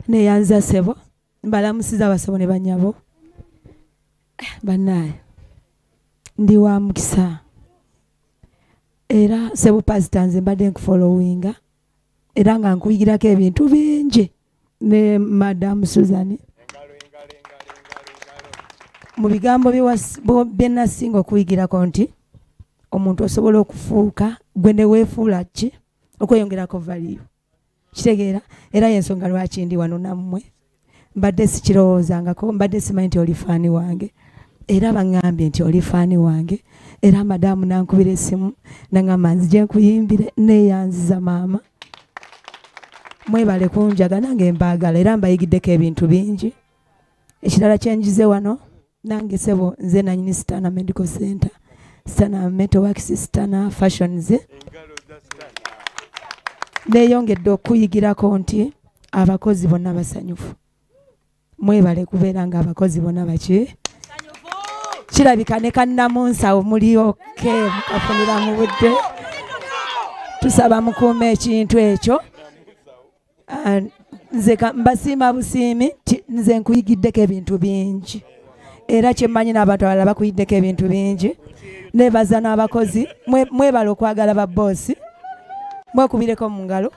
Neyanza sebo, mbalamusiza abasebo ne banyabo. Bannaye, ndi wa mukisa. Era sebo pastor nze mbadde nkufollowinga era nga nkuyigirako ebintu bingi ne Madam Susan. Mu bigambo bye nasinga okuyigirako nti omuntu osobola okufuuka gwe ne weefuula ki okweyongerako value. Kitegeera era y'ensonga lwaki ndi wano nammwe. Mbadde sikirowoozangako, mbadde simanyi nti oli faani wange. Era baŋŋambye nti oli faani wange. Era madamu nankubira essimu naŋŋamba nzije nkuyimbire, neeyanziza maama. Mwebale kunjaga nange mbaagala era mbayigiddeko ebintu bingi. Ekirala kye njize wano nange sebo nze nannyini Stana Medical Center, Stana Metal Works, Stana Fashions. Neeyongedde okuyigirako nti abakozi bonna basanyufu. Mwebale kubeera nga abakozi bonna baki kirabika ne kannamunsawo muli oke mukafunira mu budde. Tusaba mukuume ekintu ekyo. Nze mbasiima busiimi nze nkuyigiddeko ebintu bingi era kyemmanyi n'abantu abalala bakuyiddeko ebintu bingi. Neebaza n'abakozi, mwebale okwagala babboosi, mwekubireko mu ngalo.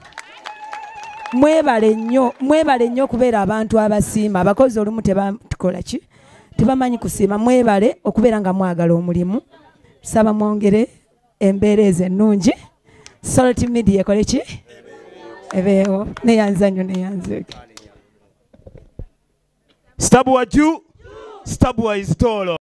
Mwebale nnyo, mwebale nnyo okubeera abantu abasiima. Abakozi olumu tebatukola ki, tebamanyi kusiima. Mwebale okubeera nga mwagala omulimu. Saba mwongere embeera ezo ennungi. Salt Media ekole ki ebeewo. Neyanza nnyo, neyanzeeko. Stabua juu, Stabua is tall.